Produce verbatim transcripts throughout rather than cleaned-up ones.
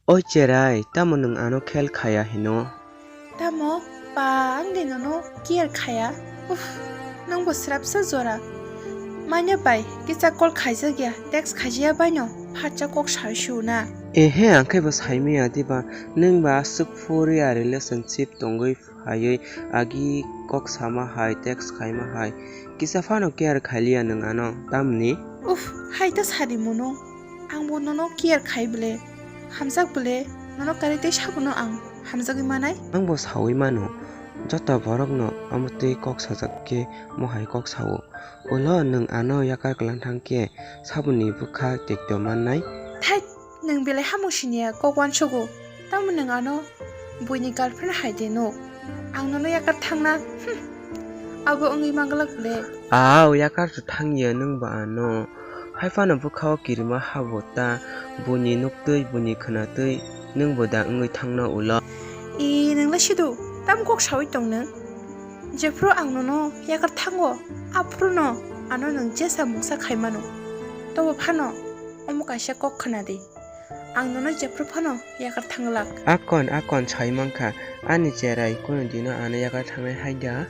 Oi cherai, tamo nwng ano khel khaya hino? Tamo, ba, ang de nono care khaya. Uff, nwng bo srapsa jora. Manya bai, kisa call khaijak ya, text khaijaya bai no, phatsa kok sai su na. Ehe, ang khe bo saimaya diba, nwng ba aswk phuri a relationship tongwi phaiwi, agi kok sama hai, text khaima hai, kisa phano care khailiya nwng ano, tamni? Uff, hai ta sadi mono. Ang bo nono care khai bwle, hamjak bwle, nono kari tei sabono ang hamjagwi manai? Ang bo sawi mano, joto borokno omo twi kok sajak khe mohai kok sao. Ulo nwng ano yakar kwlang thang khe saboni bwkha tekto mannai? Thai, nwng belai hamung siniya kok uansugo. Tamo nwng ano buini girlfriend hai de nuk? Ang nono yakar thangna, hmm, abo wngwi manglak bwle. Au, yakar se thangya nwng ba ano. Hai phano bwkha o kirima habo ta, buini nuktwi, buini khwnatwi, nwng bo da wngwi thangna ulo. I, nwng le sidu, tam kok sawi tong nwng? Jephru ang nono yakar thango, aphruno ano nwng jesa mungsa khai mano. Tobo phano omo kaisa kok khna di. Ang nono jephru phano yakar thanglak. Akon, akon, sai mankha, ani cherai kunu dino ano yakar thangnai hai da?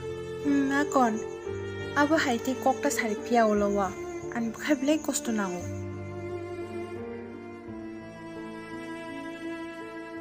Hmm, akon. Abo hai tei kok ta sari phiya ulo o. Ani bwkhai belai kosto nango.